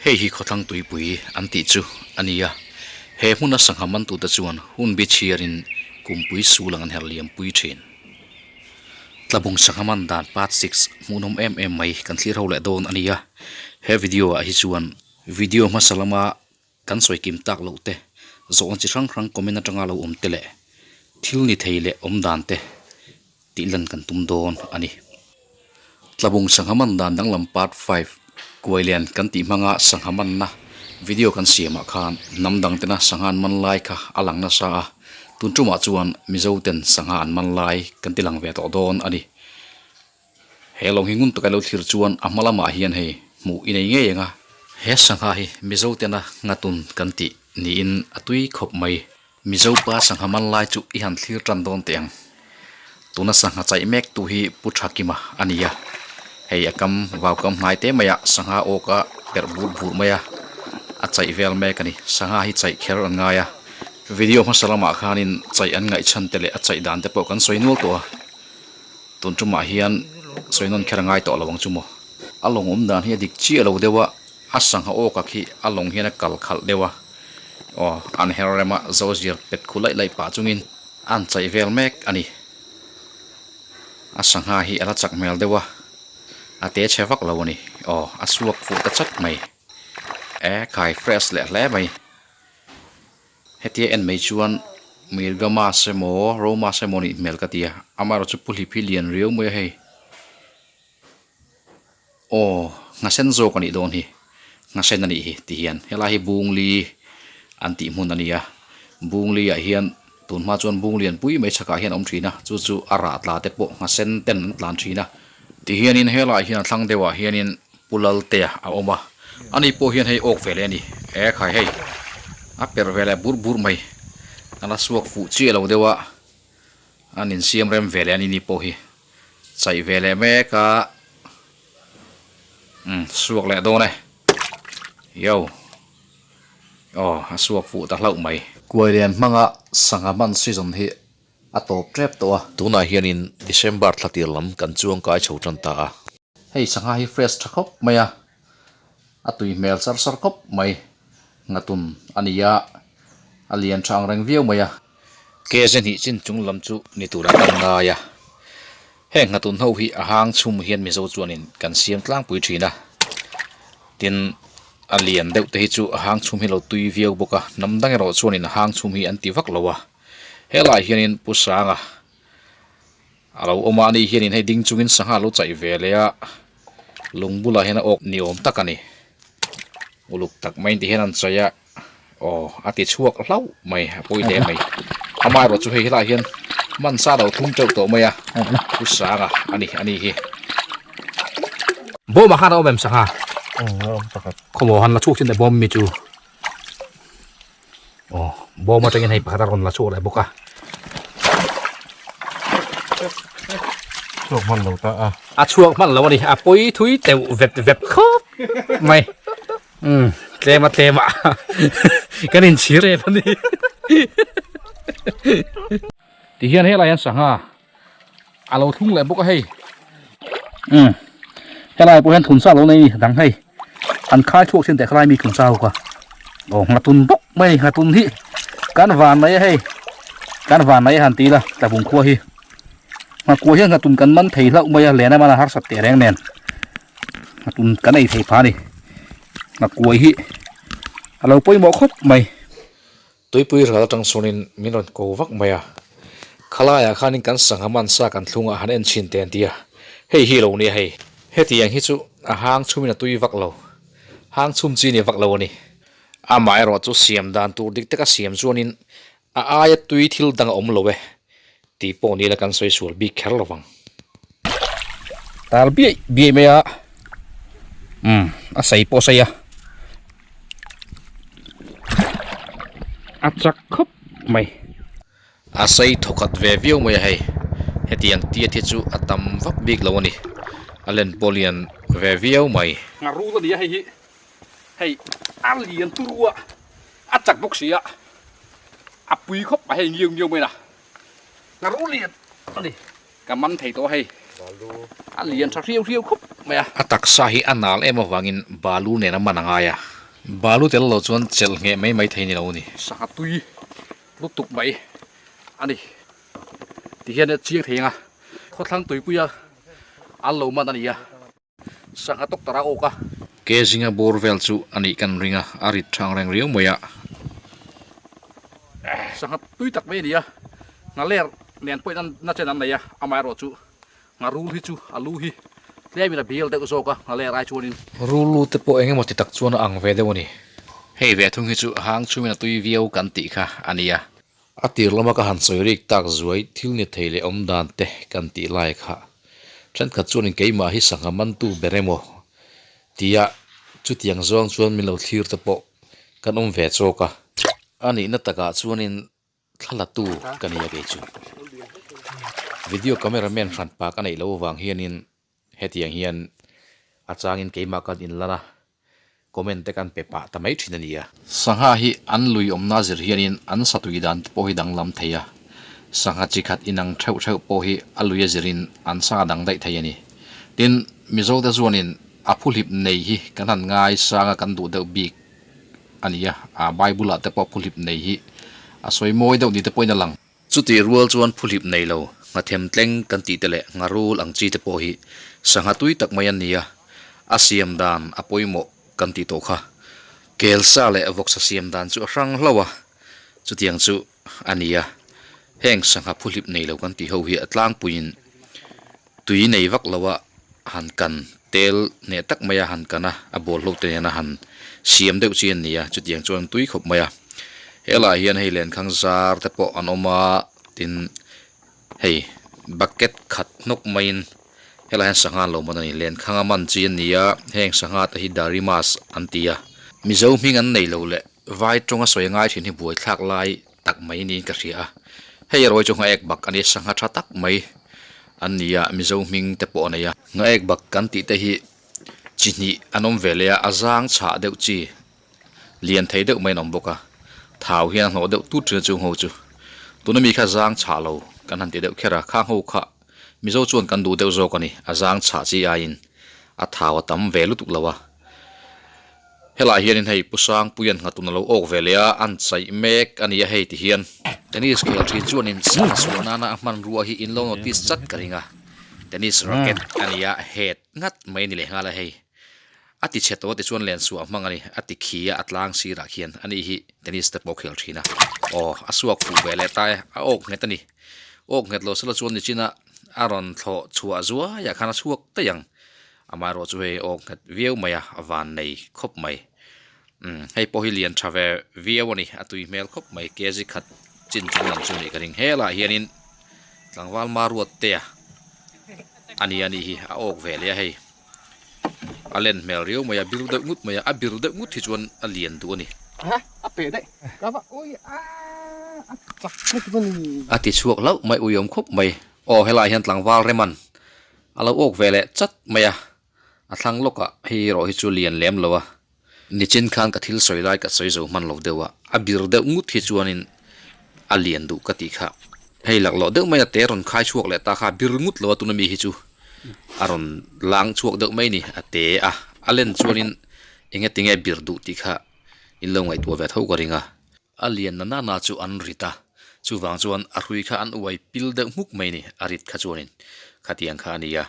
Hei hi khawthlang tuipui an tih chu a ni a, he hmuna sangha mantute chuan hun bi chhiarin kumpui sul ang an her liam pui thin. Tlabung sangha man dan part 6 hmuhnawm em em mai kan thlir ho leh dawn a ni a, he video ah hi chuan video hmasa lama kan sawi kim tak loh te, zawhna chi hrang hrang comment atanga lo awm te leh thil ni thei leh awm dan te tih lan kan tum dawn a ni. Tlabung sangha man dan danglam part 5 Kuailian kan tih hmanga sangha manna video kan siamah khan hnam dang tena sangha an man lai kha a lang nasa a, tun tumah chuan Mizo ten sangha an man lai kan ti lang ve tawh dawn a ni. He lawng hi ngun taka lo thlir chuan a hma lamah hian hei hmuh i nei ngei ang a. He sangha hi Mizo tena nghatun kan tih niin a tui khawp mai. Mizo pa sangha man lai chu i han thlir tan dawn teh ang. Tuna sangha chaih mek tu hi Pu Thakima a ni a. Hei a kam vau kam hnai te maiah sangha awk a perh bur bur mai a, a chaih vel mek a ni. Sangha hi chaih kher an ngai a. Video hmasa lamah khanin chaih an ngaihchhan te leh a chaih dan te pawh kan sawi nual tawh a. Tun tumah hian sawi nawn kher a ngai tawh lo ang chu maw. A lawng awm dan hi a dik chiah lo deuh a, a sangha awk khi a lawng hian a kal khalh deuh a, aw an her rem a, zo zir pet khu laih laih pah chungin an chaih vel mek a ni. A sangha hi a la chak hmel deuh a, a te chhe vak lo a ni, aw a suak fuh ta chat mai, e khai fresh leh hle mai. Hetia en mai chuan Mirga mass emaw Ro mass emaw nih hmel ka ti a, amaherawh chu pu hlip hi lian riau mai a hei. Aw nghasen zawk a nih dawn hi, nghasen a nih hi ti hian helai hi Bungli an tih hmun a ni a, Bungli ah hian tun hma chuan bung lian pui mai chhakah hian a awm thin a, chu chu a rah tla te pawh nghasen ten an tlan thin a. Ti hianin helaiah hian a thlang deuhah hianin Pu Laltea a awm a, ani pawh hian hei awk ve leh a ni. E khai hei, a perh ve leh bur bur mai, a la suak fuh chiah lo deuh a, an insiam rem ve leh a ni ni pawh hi chaih ve leh mek a, umm suak leh dawn e, yo aw a suak fuh ta hlauh mai. Kuailian hmanga sangha hman season hi a tawp tep tawh a. Tunah hianin December thla tir lam kan chuang kai chho tan ta a. Hei sangha hi fresh tha khawp mai a, a tui hmel sar sar khawp mai. Ngatun a ni a, a lian tha ang reng viau mai a. Kz hnih chin chung lam chu ni turah kan ngai a. Heng ngatun ho hi a hang chhum hian Mizo chuanin kan siam tlangpui thin a. Tin, a lian deuh te hi chu a hang chhum hi lo tui viau bawk a, hnam dang erawh chuanin a hang chhum hi an ti vak lo a. Helaiah hianin Pu Sanga a lo awm a, ani hianin hei ding chungin sangha a lo chaih ve leh a, lung bulah hian a awk ni awm tak a ni. Uluk tak mai ti hian an chaih a, aw a ti chhuak hlauh mai, a pawi hle mai. Amaherawh chu hei helaiah hian man sa lo thum teuh tawh mai a, Pu Sanga a ni, ani hi. Bawmah khan a awm em sangha? Khawmaw han la chhuak chin teh bawm mi chu. Aw bawm atangin hei pakhat a rawn la chhuak leh bawk a. Chhuak hman lo ta a. A chhuak hman lo a ni, a pawi thui teuh vet vet khawp mai. Umm tlem a tlem a kan inchhir em a ni. Tihian helai hian sangha a lo thlung leh bawk a hei. Umm helai pawh hian thun sa lo nei a ni dang hei an khai chhuak thin teh khalai mi thun sa ho kha aw nghatun bawk mai a ni nghatun hi kan van mai a hei kan van mai a han ti ila tlabung khua hi nghakuah hian nghatun kan man thei hlauh mai a len a man a harsat teh reng nen nghatun kan ei thei pha a ni nghakuai hi a lo pawimawh khawp mai. Tuipui ral atang chuanin min rawn ko vak mai a, khalaiah khanin kan sangha man sa kan thlungah han en chhin teh an ti a, hei hi lo nia hei. Hetiang hi chu a hang chhumin a tui vak lo, hang chhum chi ni vak lo a ni. Amaherawh chu siam dan tur dik taka siam chuanin a aia tui thil dang a awm lo e tih pawh nila kan sawi sual bik kher lo vang. Tal biaih biaih mai a, umm a sei pawh a sei a, a chak khawp mai. A sei thawkhat ve viau mai a hei, hetiang tiat hi chu a tam vak bik lo a ni, a len pawh lian ve viau mai. Ngharul a ni a hei hi, hei a lian turu a, a chak bawk si a, a pui khawp mai hei ngiau ngiau mai a. Ngharul lian a ni. Ka man thei tawh hei. A lian tha hriau hriau khawp mai a. A taksa hi a nal em avangin balu nen a man a ngai a. Balu tel lo chuan chelh ngheh mai mai thei ni lo a ni. Sangha tui lutuk mai a ni ti hian a chiang thei ang a, khawthlang tuipuia an lo man a ni a. Sangha tawk tara awk a. Ke zinga bawr vel chu a nih kan ring a, a rit thang reng riau mai a. Sangha tui tak mai a ni a, nghaler nen pawhin an na chen an nei a, amaherawh chu ngharul hi chu a lu hi tlemin a bial deuh zawk a, nghaler ai chuanin. Rul lu te pawh eng emaw ti tak chuan a ang ve deuh a ni. Hei ve thung hi chu hang chhungin a tui viau kan tih kha a nia. A tir lama ka han sawi rik tak zuai thil ni thei leh awm dan te kan tih lai kha thenkhat chuanin keimah hi sangha mantu ber emaw tia chutiang zawng chuan min lo thlir te pawh kan awm ve chawk a. A nihna takah chuanin thla la tu ka nia kei chu. Video camera man hran pa ka neih loh avang hianin Hetiang hian a changin keimah kan inlan a, comment te kan pe pah ta mai thin a nia. Sangha hi an lui awmna zir hianin an satui dan te pawh hi danglam thei a, sangha chi khat inang theuh theuh pawh hi a lui a zirin an sangha dang daih thei a ni. Tin, Mizo te chuanin a phuhlip nei hi kan han ngai sang a kan duh deuh bik a nia, a Bible ah te pawh phuhlip nei hi a sawi mawi deuh ni te pawhin a lang. Chutih rual chuan phuhlip nei lo, nghathem tleng kan tih te leh ngharul ang chi te pawh hi sangha tui tak mai an ni a, a siam dan a pawimawh kan tih tawh kha. Kelsa leh vawksa siam dan chu a hrang hlauh a, chutiang chu a ni a. Heng sangha phuhlip nei lo kan tih ho hi a tlangpuiin tui nei vak lo a han kan tel hneh tak mai a han kan a, a bawlhhlawh te nena han siam deuh chi an ni a, chutiang chuan tui khawp mai a. Helaiah hian hei lenkhang zar te pawh an awm a, tin hei bucket khat hnawk maiin helaiah hian sangha an lo man a ni, lenkhang a man chi an ni a, heng sangha te hi darimas an ti a. Mizo hming an nei lo leh vai tawnga sawi a ngai thin hi buaithlak lai tak mai niin ka hria a, hei erawh hi chu nghaek bak a ni, sangha tha tak mai an ni a, Mizo hming te pawh a nei a. Nghaek bak kan tih te hi chi hnih an awm ve leh a, a zang chhah deuh chi lian thei deuh mai an awm bawk a, thau hian a hnawh deuh tut thin a chung ho chu. Tuna mi kha zang chhah lo kan han ti deuh kher a, khang ho kha Mizo chuan kan duh deuh zawk a ni, a zang chhah chi aiin a thau a tam ve lutuk lo a. Helaiah hianin hei Pu Sangpuia'n nghatun a lo awk ve leh a, an chaih mek a ni a hei ti hian. Tennis khel thin chuanin sangha suah nana a hmanrua hi in lo notice chat ka ring a, tennis racket a ni a, het ngat mai a ni leh nghal a hei. A ti chhe tawh tichuan len suah hmang a ni, a ti khi a, a tlang sirah khian a ni hi tennis te pawh khel thin a. Aw, a suak fuh ve leh ta e, a awk nghet a ni. Awk nghet lo sela chuan nichina a rawn thlawh chhuah zuaiah khan a chhuak daih ang. Amaherawh chu hei awk nghet viau mai a, a van nei khawp mai. Umm hei pawh hi lian tha ve viau a ni, a tui hmel khawp mai, kg khat chin chung lam chu a nih ka ring. Helaiah hianin tlangval Maruat tea a ni a nih hi, a awk ve leh a hei. A len hmel riau mai a, bir deuh ngut mai a, a bir deuh ngut hi chuan a lian duh a ni. A ti chhuak hlauh mai, uiawm khawp mai. Aw helaiah hian tlangval Reman A lo awk ve leh chat mai a, a thlang lawkah hei erawh hi chu lian lem lo a, nichin khan ka thil sawi lai ka sawi zo hman lo deuh a, a bir deuh ngut hi chuanin a lian duh ka tih kha. Hei laklawh deuh mai a te rawn khai chhuak leh ta kha a bir ngut lo a tuna mi hi chu a rawn lang chhuak deuh mai a ni, a te a, a len chuanin enge tinge a bir duh tih kha in lo ngaihtuah ve tho ka ring a. A lian na nana chu an rit a, chuvang chuan a hrui kha an uai pil deuh hmuk mai ni, a rit kha chuanin khatiang kha a ni a.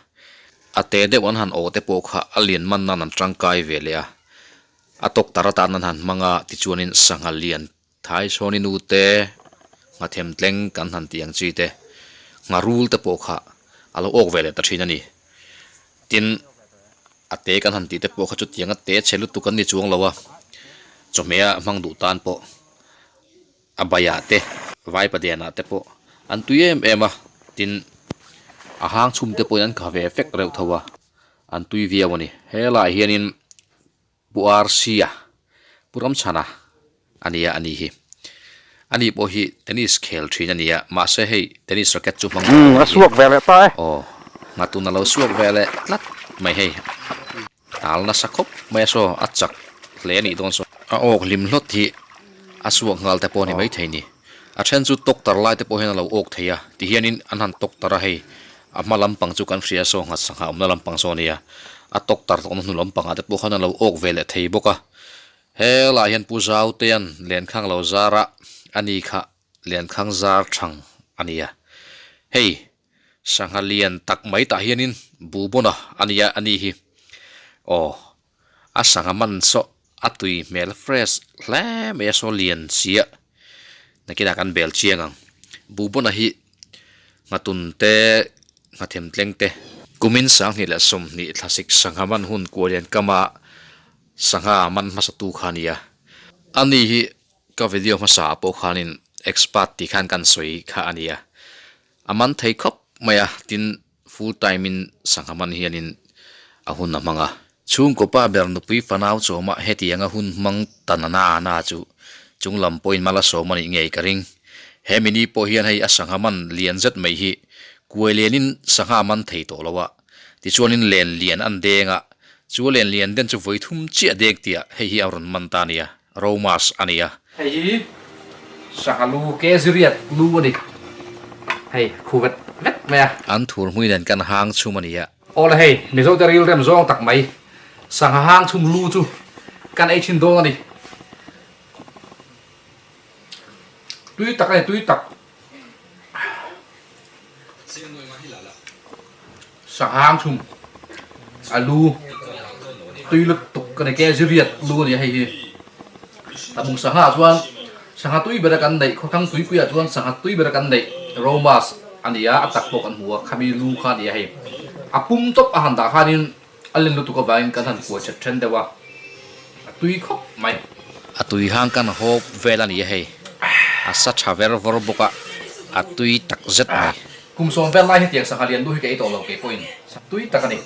A te deuh an han awh te pawh kha a lian man nan an tangkai ve leh a, a tawk tar atan an han hmang a, tichuanin sangha lian Thaisawni nu te, nghathem tleng kan han tih ang chi te, ngharul te pawh kha a lo awk ve leh ta thin a ni. Tin, a te kan han tih te pawh kha chutiang a te chhe lutuk an ni chuang lo a, chawhmeh a hmang duh tan pawh a baiah te, vaipadenah te pawh an tui em em a, tin a hang chhum te pawhin an kha ve fek reuh tho a, an tui viau a ni. Helaiah hianin Pu Rc-a, Pu Ramchhana a nia a ni hi. A ni pawh hi tennis khel thin a nia, mahse hei tennis racket chu hmang tawh A suak ve leh ta e. Aw, nghatun a lo suak ve leh tlat mai hei. Tal nasa khawp mai a saw, a chak hle a nih dawn saw. A awk hlim hlawt hi a suak nghal te pawh a ni maithei ni. A then chu tawk tar lai te pawh hian a lo awk thei a, ti hianin an han tawk tar a hei a hma lampang chu kan hria saw nghat sangha awmna lampang saw a nia, a tawk tar tawhna hnu lampangah te pawh khan a lo awk ve leh thei bawk a. Helaiah hian Pu Zautea'n Lenkhang lo zar a, ani kha Lenkhang zar thang a nia. Hei, sangha lian tak mai tah hianin Bubona a nia a ni hi. Aw, a sangha man saw a tui hmel fresh hle mai a saw lian sia. Nakinah kan bel chiang ang. Bubona hi nghatun te, nghathem tleng te. Kumin 2020 thlasik sangha man hun kualian kama Sangha man hmasa tu kha nia. Ani hi ka video hmasa ah pawh khanin expert tih khan kan sawi kha a nia. A man thei khawp mai a, tin full time in sangha man hianin a hun a hmang a. Chhungkaw pa ber nupui fanau chawmah hetianga hun hmang ta na na na chu chung lam pawhin mal a sawm a nih ngei ka ring. He mini pawh hian hei a sangha man lian zet mai hi kuai lianin sangha a man thei tawh lo a. Tichuanin len lian an deng a, chu len lian den chu vawi thum chiah deng tih ah hei hi a rawn man ta a nia, Romas a nia. Hei hi sangha lu ke ziriat lu a ni, hei khu vet vet mai a. An thur hmui nen kan hang chhum a nia. Awle hei, Mizote ril rem zawng tak mai, sangha hang chhum lu chu kan ei thin dawn a ni. Tui tak a ni, tui tak. Sanghang chhum a lu tui lutuk ka ni ke ziriat lu a ni a hei hi tabung sangha ah chuan sangha tui bera kan neih khawthlang tuipui ah chuan sangha tui bera kan neih romas a ni a a tak pawh kan hmu a khami lu kha a ni a hei a pum tawp a han dah khanin a len lutuk avangin kan han kuai that then deuh a, a tui khawp mai. A tui hang kan hawp vel a ni a hei, a sa tha ver vawr bawk a, a tui tak zet mai. Kum sawm vel lai hetiang sangha lian lu hi ka ei tawh lo kei pawhin tui tak a ni.